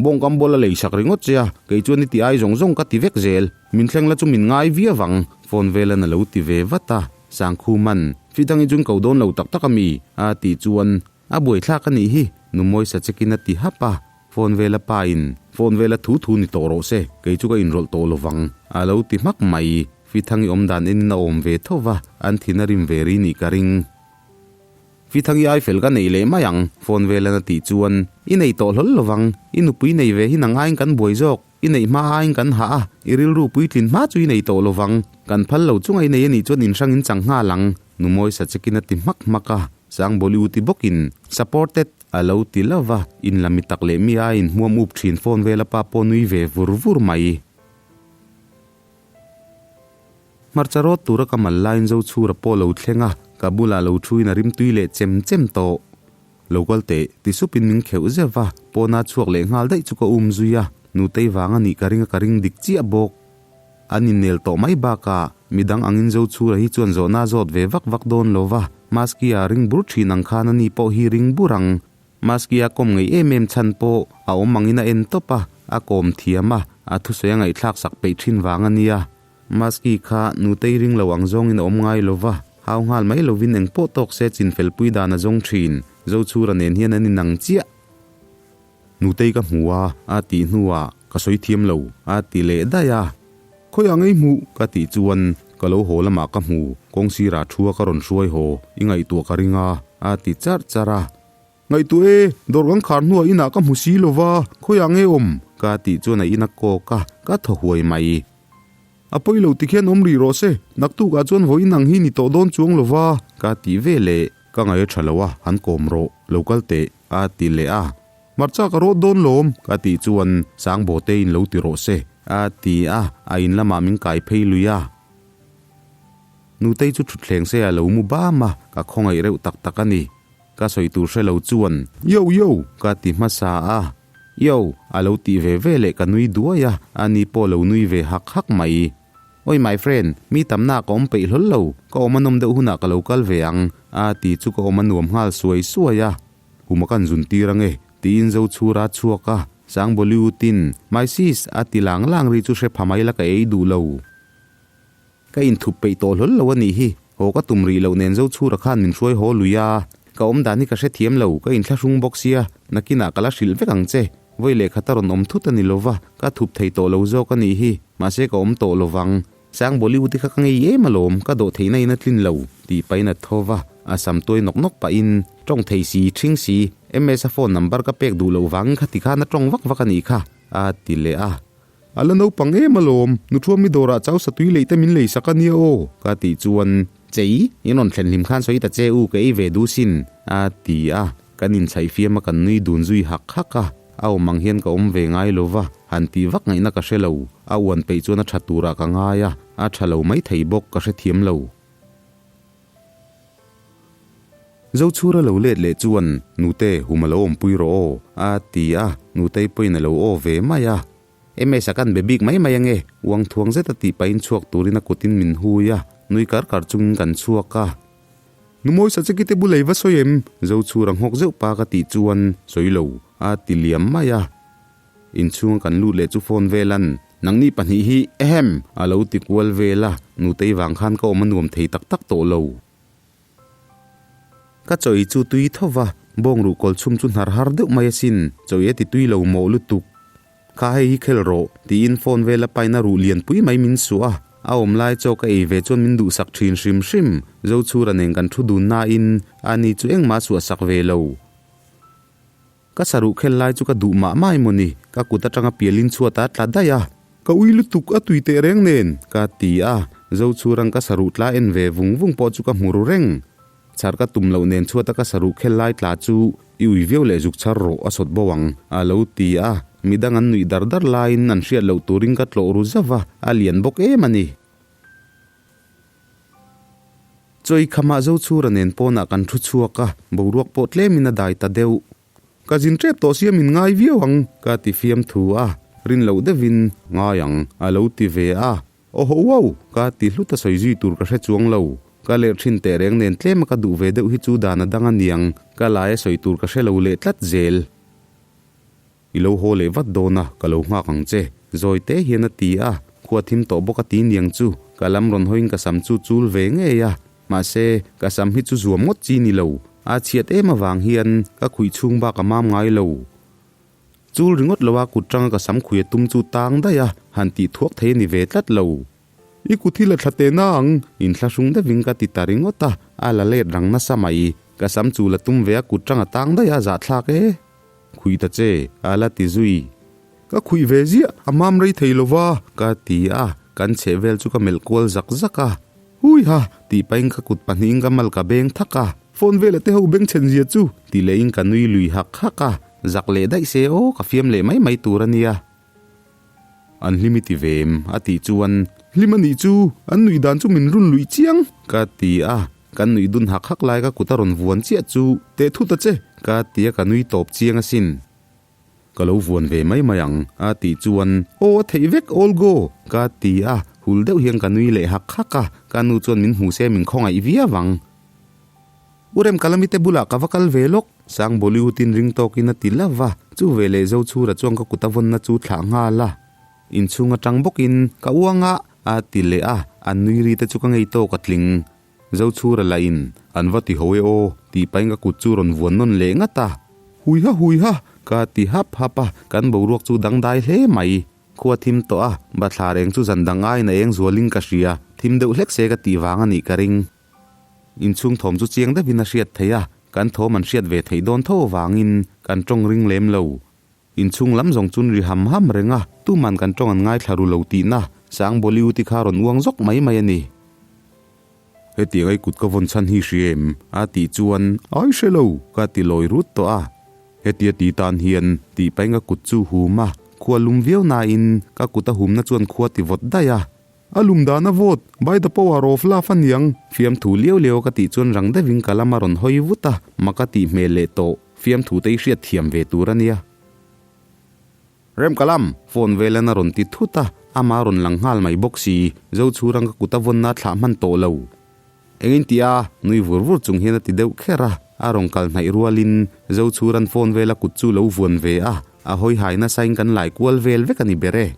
A: Bawngkam bawl a lei sak ringawt che a, kei chuan i ti ai zawng zawng ka ti vek zel. Min thleng la chu min ngai viau ang, phone velan a lo ti ve vat a. Sangkhuman, Fidang i chun ko dawn lo tak tak a mi? a tih chuan, A buaithlak a nih hi, Numawi Sachekin a ti hap a. Phone vela pa in, Phone vela thu thu ni tawh rawh se, kei chu ka inrawlh tawh lo vang, a lo ti hmak mai. Fithang i awm dan enin a awm ve tho va, an thin a rim ve ri nih ka ring. Fithangi ai fel ka nei leh mai ang, phone velan a tih chuan, I nei tawh hlawl lovang, i nupui nei ve hi nang aiin kan buai zawk, i neih hma aiin kan hah a, i rilru puitlin hma chu i nei tawh lovang, kan phal lo chunga i nei a nih chuan inhrang in chang nghal ang, Numawi Sachekin a ti hmak hmak a, Sangbawli u ti bawkin, Supported, a lo ti lova, in la mi tak leh mi aiin hmuam up thin phone vela pa pawh nui ve vur vur mai. Hmarcha rawt tura ka mal laiin Zochhura pawh lo thleng a, ka bulah lo thuin a rimtui leh chem chem tawh. Lo kal teh, ti supin min kheuh zeuh va, pawna chhuak leh nghal daih chu ka um zui a, nutei vang a nih ka ring a ka ring dik chiah bawk. An innel tawh mai bakah midang angin Zochhura hi chuan zawhna a zawt ve vak vak dawn lo va, Maski-a ring bur thin ang khan ani pawh hi ring bur ang. Maski a kawm ngei em em chhan pawh a awm angin a en tawp a, a kawm thiam a, a thusawi a ngaihthlak sak peih thin vang a nia. Maski kha nutei ring lo ang zawngin a awm ngai lo va, hau nghal mai lovin eng pawh tawk se chin felpui dan a zawng thin. Zochhura nen hian an inang chiah. Nutei ka hmu a, a tih hnuah ka sawi thiam lo, a ti leh daih a. Khawiah ngei hmuh? ka tih chuan ka lo haw lamah ka hmu, kawng sirah thua ka rawn hruai haw, i ngaihtuah ka ring a, a ti charh charh a. Ngaihtuah e, dawr kan khar hnuah inah ka hmu si lo va, khawiah nge awm? Ka tih chuan a in a kawk a, ka thaw huai mai. A pawi lo tikhian awm rih rawh se, naktukah chuan vawiin ang hi ni tawh dawn chuang lo va, ka tih ve leh. Ka ngaih a tha lo a, han kawm rawh, lo kal teh, a ti leh a. Hmarcha ka rawt dawn lawm, ka tih chuan Sangbawte in lo ti rawh se, a ti a, a in lamah min kai phei lui a. Nutei chu thutthleng se a lo mu bam a, ka khawngaih reuh tak tak a ni. Ka sawi tur hre lo chuan, Yo yo! ka ti hmasa a. Yo! a lo tih ve ve leh ka nui duai a, ani pawh lo nui ve hak hak mai. Oi my friend, mi tamna ka awm peih hlawl lo, ka awm a nawm deuh hunah ka lo kal ve ang, a ti chu ka awm a nuam nghal suai suai a. Huma kan zun tir ange, tiin Zochhura a chhuak a, Sangbawliutin, My sis! a ti lang lang ri chu hre pha mai la ka ei duh lo. Ka inthup peih tawh hlawl lo a nih hi, haw ka tum rih loh nen Zochhura khan min hruai haw lui a, ka awm dan hi ka hrethiam lo, ka inthlahrung bawk sia, nakinah ka la hrilh vek ang che, vawi lehkhat a rawn awm thut a ni lova, ka thup thei tawh lo zawk a nih hi, mahse ka awm tawh lovang. Sang Bollywood hi kha ka ngei em alawm, ka dawh theihna in a tlin lo, tih pahin a tho va, a sam tuai nawk nawk pahin, tawng thei si, ṭhing si, MS-a phone number ka pek duh loh vangin kha tikhan a tawng vak vak a nih kha, a ti leh a. A la naupang em alawm, Nuthuami dawrah chau satui leih te min lei sak a nia aw, ka tih chuan, Chei, in rawn thlen hlim khan sawi ta che u, ka ei ve duh sin, a ti a, kan inchhaih fiam a kan nui dun zui hak hak a, a awm ang hian ka awm ve ngai lo va, han tih vak ngaihna ka hre lo, a uan peih chuan a tha turah ka ngai a, a tha lo mai thei bawk, ka hrethiam lo. Zochhura lo let leh chuan, Nute, hum a lo awmpui rawh aw, a ti a, Nutei pawhin a lo aw ve mai a. MS a kan be bik mai mai ange, uang thuang zeta tih pahin chhuak turin a kutin min hui a, nui kar kar chungin kan chhuak a. Numawi Sachekite bulei va sawi em? Zochhura nghawk zeuh pa ka tih chuan, Sawi lo, a ti liam mai a. Inchhunga kan lut leh chu phone vel an, Nangni pahnih hi, ehem! a lo ti kual vel a, Nutei vang khan ka awm a nuam thei tak tak tawh lo. Ka chawi chu tui tho va, bawng ruh kawl chhum chu hnar har deuh mai asin, chawi a ti tui lo mawh lutuk. Kha hei hi khel rawh, tiin phone vel a paina ruh lian pui mai min suah a, a awm lai chaw ka ei ve chuan min duhsak thin hrim hrim, Zochhura nen kan thu dun nain, ani chu engmah a suahsak ve lo. Ka saruh khel lai chu ka duh mah mah emaw ni, ka kut atanga pialin chhuat a tla daih a. Ka ui lutuk a tui teh reng nen, ka ti a, Zochhurang ka saruh tla en ve vung vung pawh chu ka hmu ru reng. Chhar ka tum loh nen chhuata ka saruh khel lai tla chu i ui viau leh zuk chhar rawh a sawt bo ang, a lo ti a, midang an nuih dar dar laiin an hriat loh turin ka tlawh ru zauh va, a lian bawk em a ni. Chawi khamah Zochhura nen pawnah kan thu chhuak a, boruak pawh tlemin a dai ta deuh. Ka zin tep tawh sia min ngai viau ang, ka ti fiam thu a, rin loh deuhin ngai ang a lo ti ve a. Aw ho uau, ka ti hlut a sawi zui tur ka hre chuang lo. Ka lerh thin teh reng nen tlema ka duh ve deuh hi chu dan a dang a niang, ka laia sawi tur ka hre lo leh tlat zel. I lo haw leh vat dawn a, ka lo nghak ang che, zawi te hian a ti a, khua thim tawh bawk a ti niang chu, ka lam rawn hawiin ka sam chu chul ve ngei a, mahse, ka sam hi chu zuam ngawt chi ni lo, a chhiat em avang hian ka khuih chhung bak a mam ngai lo. Chul ringawt lo a kut tanga ka sam khuih a tum chu tang daih a, han tih thuak thei a ni ve tlat lo. I kut hi la thla teh na ang, inthlahrung deuhin ka ti ta ringawt a, a la let rang nasa mai, ka sam chul a tum ve a kut tanga tang daih a zahthlak e. Khuih ta che, a la ti zui. Ka khuih ve ziah, a mam rei thei lo va, ka ti a, kan chheh vel chu ka melh kual zak zak a. Hui ha, tih pahin ka kut pahnihin ka mal ka beng thak a. Phone vela te ho beng chhen zia chu, ti lehin ka nui lui hak hak a. Zak leh daih se aw, ka fiam leh mai mai tur a nia. An hlim i ti ve em? a tih chuan, Hlim a nih chu, an nuih dan chu min run luih chiang, ka ti a. Kan nuih dun hak hak lai ka kut a rawn vuan chiah chu, Teh thut a che! ka ti a ka nui tawp chiang asin. Ka lo vuan ve mai mai ang, a tih chuan, Aw a theih vek, all go! ka ti a, hul deuh hian ka nui leh hak hak a, ka nu chuan min hmu se min khawngaih viau ang. U Remkalami te bulah ka va kal ve lawk, Sang Bollywood-in ring tawkin a ti lo va, chu veleh Zochhura chuan ka kut a vawnna chu thlah nghal a. Inchhung atang bawkin ka uang a, a ti leh a, an nui ri te chu ka ngei tawk a tling. Zochhura lahin, An va ti ho e aw, tih pahin ka kut chu rawn vuan nawn leh ngat a. Hui ha hui ha, ka ti hap hap a, kan boruak chu dangdai hle mai. Khua thim tawh a, bathlar eng chu zan dang aiin a eng zualin ka hria, thim deuh hlek se ka tih vang a nih ka ring. Inchhung thawm chu chiang deuhin a hriat theih a, kan thawm an hriat ve theih dawn tho avangin kan tawng ring lem lo. Inchhung lam zawng chun ri ham ham reng a, tuman kan tawng an ngaithla ru lo tihna Sang Bollywood-i kha rawn uang zawk mai mai a ni. Hetiang ai kut ka vawn chhan hi hria em? a tih chuan, Ai hre lo! ka ti lawi rut tawh a. Hetia ti tan hian tih pahin ka kut chu hum a, khua lum viau nain ka kut a humna chuan khua ti vawt daih a. A lum dan a vawt, by the power of love a niang. Fiamthu liau liau ka tih chuan rang deuhin ka lam a rawn hawi vut a, mak a tih hmel leh tawh, fiamthu te i hriat thiam ve tur a nia. Rem ka lam! Phone velan a rawn ti thut a, ama rawn lang nghal mai bawk si, Zochhurang ka kut a vawnna a thlah hman tawh lo. Engin ti a? Nui vur vur chung hian a ti deuh kher a, a rawn kal hnaih rualin Zochhuran phone vela kut chu lo vuan ve a, a hawi hai nasain kan lai kual vel vek a ni ber e.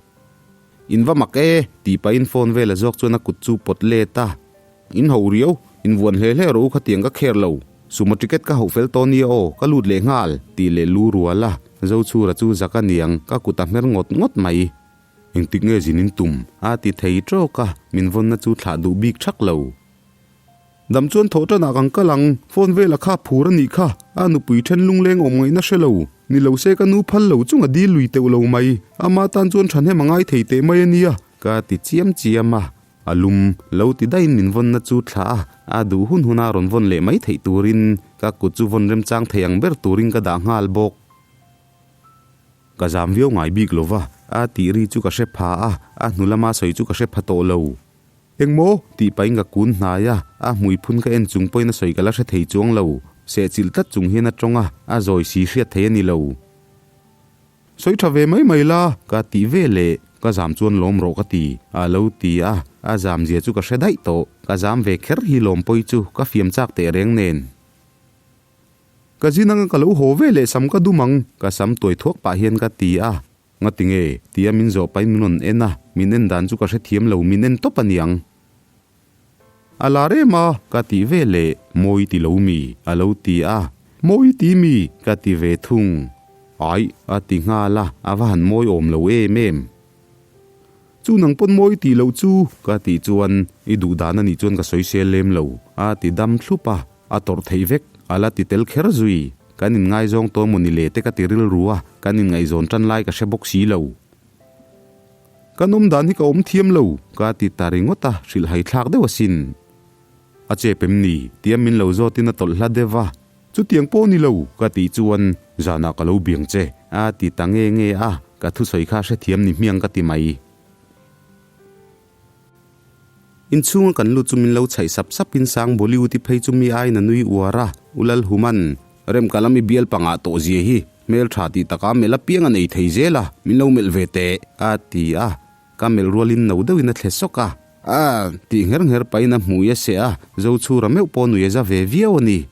A: In va mak e! tih pahin phone vela zawk chuan a kut chu pawt let a. In ho riau, in vuan hle hle rawh u khatiang ka kher lo. Sumo ticket ka hauh fel tawh nia aw, ka lut leh nghal, tih leh lu rual a. Zochhura chu zak a niang, ka kut a hmer ngawt ngawt mai. Engtik nge zin in tum? a ti thei tawk a, min vawnna chu thlah duh bik thak lo. Dam chuan thawh tanah kan kal ang, phone vela kha phur a nih kha, a nupui then lungleng awm ngaihna hre lo, ni lo se ka nu phal lo chung a dil lui teuh lo mai, ama tan chuan thahnem a ngai thei teh mai a nia, ka ti chiam chiam a, a lum lo ti daihin min vawnna chu thlah a, a duh hun huna rawn vawn leh mai theih turin ka kut chu vawn remchang thei ang ber turin ka dah nghal bawk. Ka zam viau ngai bik lo va, a tih ri chu ka hre pha a, a hnu lama sawi chu ka hre pha tawh lo. Engmaw? tih pahin ka kun hnai a, a hmui phun ka en chung pawhin a sawi ka la hre thei chuang lo. Sehchilh tlat chung hian a tawng a, a zawi si hriat thei a ni lo. Sawi tha ve mai mai la, ka tih ve leh ka zam chuan lawm rawh ka ti, a lo ti a, a zam zia chu ka hre daih tawh. Ka zam ve kher hi lawm pawi chu ka fiam chak teh reng nen. Ka zin anga ka lo haw ve leh sam ka dum ang, ka sam tuai thuak pah hian ka ti a. Ngati nge? Tia min zawh pahin min rawn en a, min en dan chu ka hrethiam lo, min en tawp a niang. A lar em a, ka tih ve leh, Mawi ti lo mi? a lo ti a. Mawi ti mi? ka ti ve thung. Aih, a ti nghal a, a va han mawi awm lo em em. Chu nang pawn mawi tih loh chu? ka tih chuan, I duh dan a nih chuan ka sawi sel lem lo, a ti dam thlup a, a tawrh theih vek, a la ti tel kher zui. Kan inngaizawng tawn maw ni le te ka ti rilru a, kan inngaihzawn tan lai ka hre bawk si lo. Kan awm dan hi ka awm thiam lo, ka ti ta ringawt a, hrilh hai thlak deuh asin. A chep em ni? Tia min lo zawtin a tawlh hla deuh a. Chutiang pawh ni lo, ka tih chuan zanah ka lo biang che, a ti ta nge nge a, ka thusawi kha hrethiam ni hmiang ka ti mai. Inchhunga kan lut chu min lo chhaih sap sapin sang Bollywood i phei chu mi aiin a nui uar a, U Lalhuman, Remkalam i bial pangah tawh zia hi hmeltha tih taka melh apiang a nei thei zel a, min lo melh ve teh, a ti a, ka melh rualin no deuhin a thle sawk a. A tih ngher ngher pahin a hmui a seh a, Zochhura meuh pawh nui a za ve viau a ni.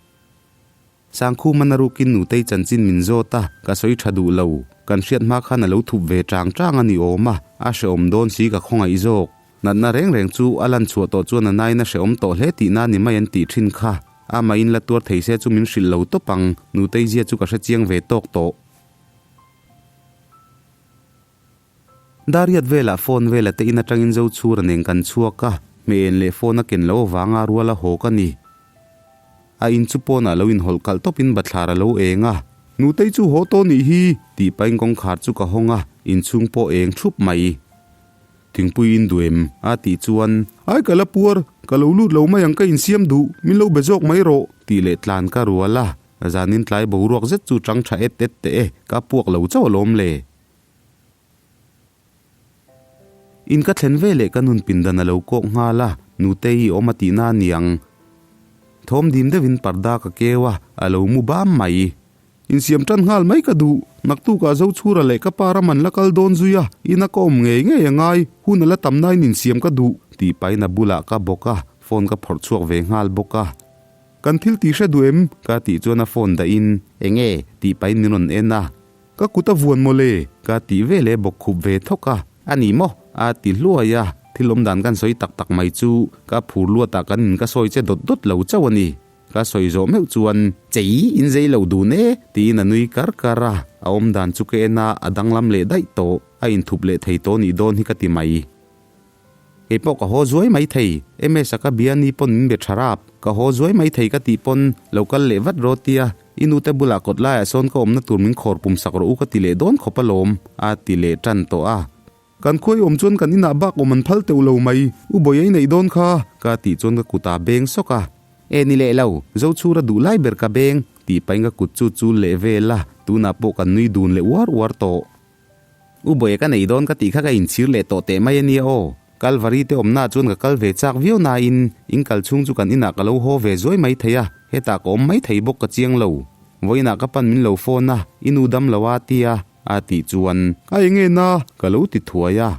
A: Sangkhuma na rukin nutei chanchin min zawt a, ka sawi tha duh lo. Kan hriat hma khan a lo thup ve chang chang a ni awm a, a hrehawm dawn si ka khawngaih zawk. Natna reng reng chu a lan chhuah tawh chuan a nain a hrehawm tawh hle tihna ni mai an tih thin kha. Amah in la tuar thei se chu min hrilh lo tawp ang, nutei zia chu ka hrechiang ve tawk tawh. Dariat velah phone vela te in atangin Zochhura nen kan chhuak a, hmeh en leh phone a ken loh avanga rual a haw ka ni. A in chu pawnah lo inhawlh kalh tawpin bathlar a lo eng a, Nutei chu haw tawh nih hi! tih pahin kawngkhar chu ka hawng a, inchhung pawh eng thup mai. Thingpui in duh em? a tih chuan, Ai ka la puar, ka lo lut lo mai ang ka insiam duh, min lo be zawk mai rawh! tih leh tlan ka rual a, zanin tlai boruak zet chu chang tha et et teh e, ka puak lo chauh alawm le. In ka thlen ve leh ka nun pindan a lo kawk nghal a, Nutei i awm a tihna a niang. Thawm dim deuhin parda ka keu a, a lo mu bam mai. Insiam tan nghal mai ka duh, naktukah Zochhura leh ka pa ram an la kal dawn zui a, ina ka awm ngei ngei a ngai, hun a la tam nain insiam ka duh, tih pahin a bulah ka bawk a, phone ka phawrh chhuak ve nghal bawk a. Kan thil tih hre duh em? Ka tih chuan a phone dahin, Enge? tih pahin min rawn en a. Ka kut a vuan mawle, ka tih ve leh bawk khup ve thawk a. A ni maw? A ti hluai a, thil awm dan kan sawi tak tak mai chu ka phur luatah kan in ka sawi che dawt dawt lo chauh a ni. Ka sawi zawh meuh chuan, Chei, in zei lo dun e, tiin a nui kar kar a, a awm dan chu ka en a, a danglam leh daih tawh, a inthup leh thei tawh nih dawn hi ka ti mai. Kei pawh ka haw zuai mai thei, MS-a ka bia ni pawn min be tha rap. Ka haw zuai mai thei ka tih pawn lo kal leh vat rawh tia, i nute bulah kawt laiah sawn ka awmna tur min khawr pum sak rawh u ka ti leh dawn khawp alawm, a ti leh tan tawh a. Kan khuai awm chuan kan inah bak awm an phal teuh lo mai, u Bawiha i neih dawn kha, ka tih chuan ka kut a beng sawk a. E ni leh lo, Zochhura duh lai ber ka beng, tih pahin ka kut chu chul leh vel a, tunah pawh kan nui dun leh uar uar tawh. U Bawiha ka nei dawn ka tih kha ka inchhir leh tawh teh mai a nia aw. Kalvari te awmnaah chuan ka kal ve chak viau nain in kal chhung chu kan inah ka lo haw ve zuai mai thei a, hetah ka awm mai thei bawk ka chiang lo. Vawiinah ka pan min lo phone a, i nu dam lo a tia a tih chuan a enge na ka lo ti thuai a.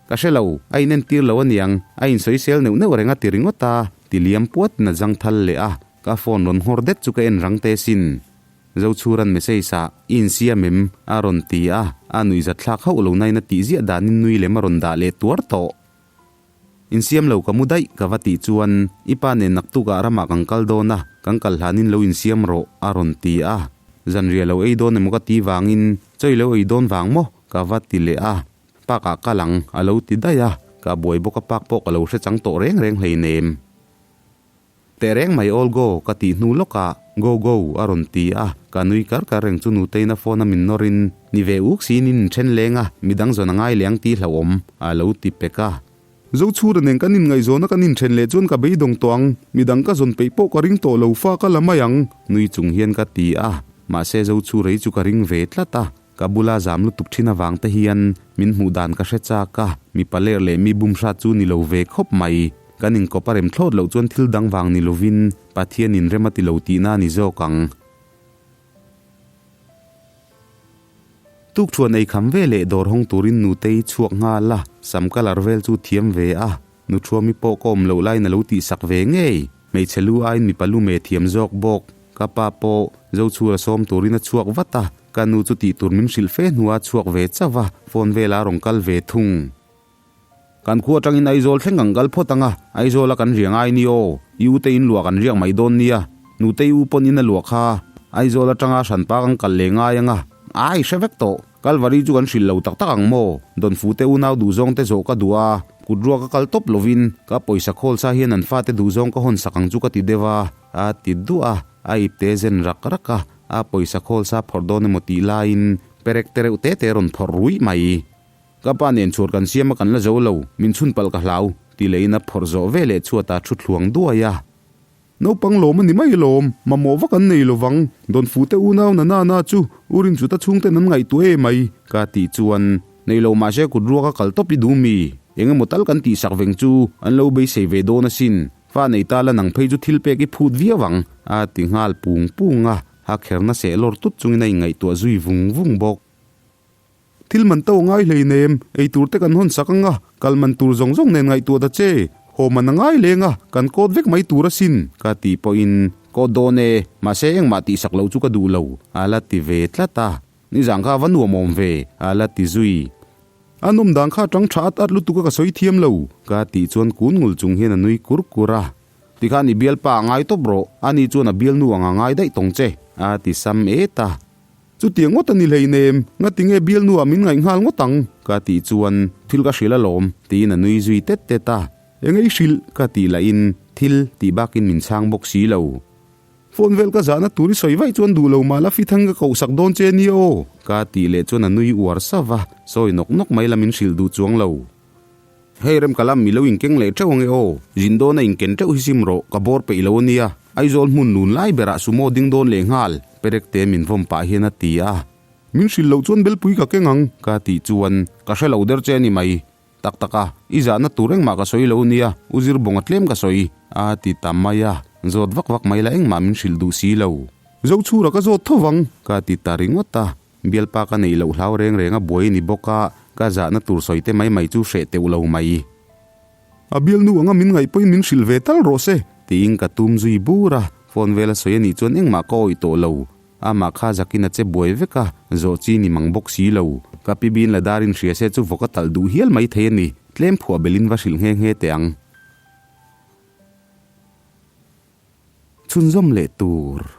A: Ka hre lo, a inentir lo aniang, a insawisel neuh neuh reng a ti ringawt a, ti liam puatin a zangthal leh a, ka phone rawn nghawr det chu ka en rang teh sin. Zochhuran message ah, I insiam em? a rawn ti a, a nuihzat thlak hauh lo nain a tih ziah danin nui lem a rawn dah leh tuar tawh. Insiam lo ka mu daih ka va tih chuan, I pa nen naktukah ramah kan kal dawn a, kan kal hlanin lo insiam rawh a rawn ti a. Zanriah lo ei dawn emaw ka ti vangin, Chawi lo ei dawn vang maw? ka va ti leh a, Park ah kal ang a lo ti daih a, ka buai bawk a park pawh ka lo hre chang tawh reng reng hleinem. Teh reng mai all go ka tih hnu lawkah go go a rawn ti a, ka nui kar kar reng chu Nuteina phone a min nawr in ni ve uk siin in then leng a, midang zawn a ngai leh ang tih hlauhawm a lo ti pek a. Zochhura nen kan inngaihzawn a kan inthen leh chuan ka beidawng tawh ang, midang ka zawn peih pawh ka ring tawh lo fa ka la mai ang nui chung hian ka ti a, mahse Zochhura hi chu ka ring ve tlat a. Ka bula zam lutuk thin avang te hian min hmuh dan ka hre chak a, mipa ler leh mi bum hrat chu ni lo ve khawp mai. Kan inkawp a rem thlawt loh chuan thil dang vang ni lovin Pathian in rem a ti lo tihna a ni zawk ang. Tukthuan ei kham ve leh dawr hawng turin Nutei chhuak nghal a, sam colour vel chu thiam ve a, Nuthuami pawh ka awm loh laiin a lo tihsak ve ngei. Hmeichhe lu aiin mipa lu me thiam zawk bawk. Ka pa pawh Zochhura sawm turin a chhuak vat a, ka nu chu tih tur min hrilh fe hnuah a chhuak ve chauh a, phone velah a rawn kal ve thung. Kan khua atangin Aizawl thleng kan kal phawt ang a, Aizawla kan riang ai ni aw, i u te in luah kan riak mai dawn nia, nutei u pawn in a luah kha, Aizawl atanga hranpa kan kal leh ngai ang a, ai hre vek tawh. Kalvari chu kan hrilh lo tak tak ang maw? Dawnfute unau duhzawng te zawh ka duh a, kut ruak a kal tawp lovin ka pawisa khawl sa hian an fate duhzawng ka hawn sak ang chu ka ti deuh a, a ti duah a, a ipte zen rak rak a. A pawisa khawl sa phawrh dawn emaw tih laiin perek te reuh te te rawn phawrh ruih mai. Ka pa nen chhuar kan siam a kan la zo lo, min chhun palh ka hlau, ti lehin a phawrh zawh ve leh chhuat a thu thluang duai a. Naupang lawm a ni mai lawm, mamawh vak an nei lovang, Dawnfu te unau na na na chu u Rinchuta chhungten an ngaihtuah e mai, ka tih chuan nei lo mahse kut ruak a kal tawp i duh mi, eng emaw tal kan tihsak veng chu an lo beisei ve dawn asin, Fa nei ta la nang phei chu thil pek i phut viau ang, a ti nghal pung pung a, a kherna seh lawr tut chungin a inngaihtuah zui vung vung bawk. Thil man to ngai hleinem, ei tur te kan hawn sak ang a, kal man tur zawng zawng nen ngaihtuah ta che, haw man a ngai leng a, kan kawt vek mai tur asin, ka tih pawhin, Kawt dawn e, mahse engmah tihsak loh chu ka duh lo, a la ti ve tlat a. Nizang kha va nuam awm ve, a la ti zui. A nawm dan kha tang tha at at lutuk a ka sawi thiam lo, ka tih chuan kun ngul chung hian a nui kur kur a. Tikhan i bialpa a ngai tawp rawh, ani chuan a bialnu ang a ngai daih tawng che, a ti sam et a. Chutiang ngawt a ni hleinem, ngatinge bialnu ah min ngaih nghal ngawt ang, ka tih chuan thil ka hrilh alawm, tiin a nui zui tet tet a. Eng ei hrilh? ka tih lahin thil tih bakin min chhang bawk si lo. Phone vel ka zahna tur i sawi vaih chuan duh lo mah la fithang ka koh sak dawn che nia aw, ka tih leh chuan a nui uar sava, sawi nawk nawk mai la min hrilh duh chuang lo. Hei rem ka lam mi lo inkeng leh teuh ange aw, zin dawn a inken teuh hi sim rawh, ka bawr peih lo ania, Aizawl hmun lun lai berah sumo ding dawn leh nghal, perek te min vawm pah hian a ti a. Min hrilh loh chuan belpui ka keng ang, ka tih chuan ka hre lo der che a ni mai. Tak tak a, i zahna tur engmah ka sawi lo nia, u Zirbawnga tlem ka sawi, a ti ta mai a, zawt vak vak mai la engmah min hrilh duh si lo. Zochhura ka zawt tho vang, ka ti ta ringawt a, bialpa ka neih loh hlau reng reng a buai a ni bawk a, ka zahna tur sawi te mai mai chu hreh teuh lo mai. A bialnu anga min ngaih pawhin min hrilh ve tal rawh se, tiin ka tum zui bur a, phone vela sawi a nih chuan engmah ka awih tawh lo. Amah kha zakin a che buai vek a, zawh chi ni mang bawk si lo. Ka pi bin la darin hria se chu vawk a talh duh hial mai thei a ni. Tlem phuah belin va hrilh nghe nghe teh ang. Chhunzawm leh tur.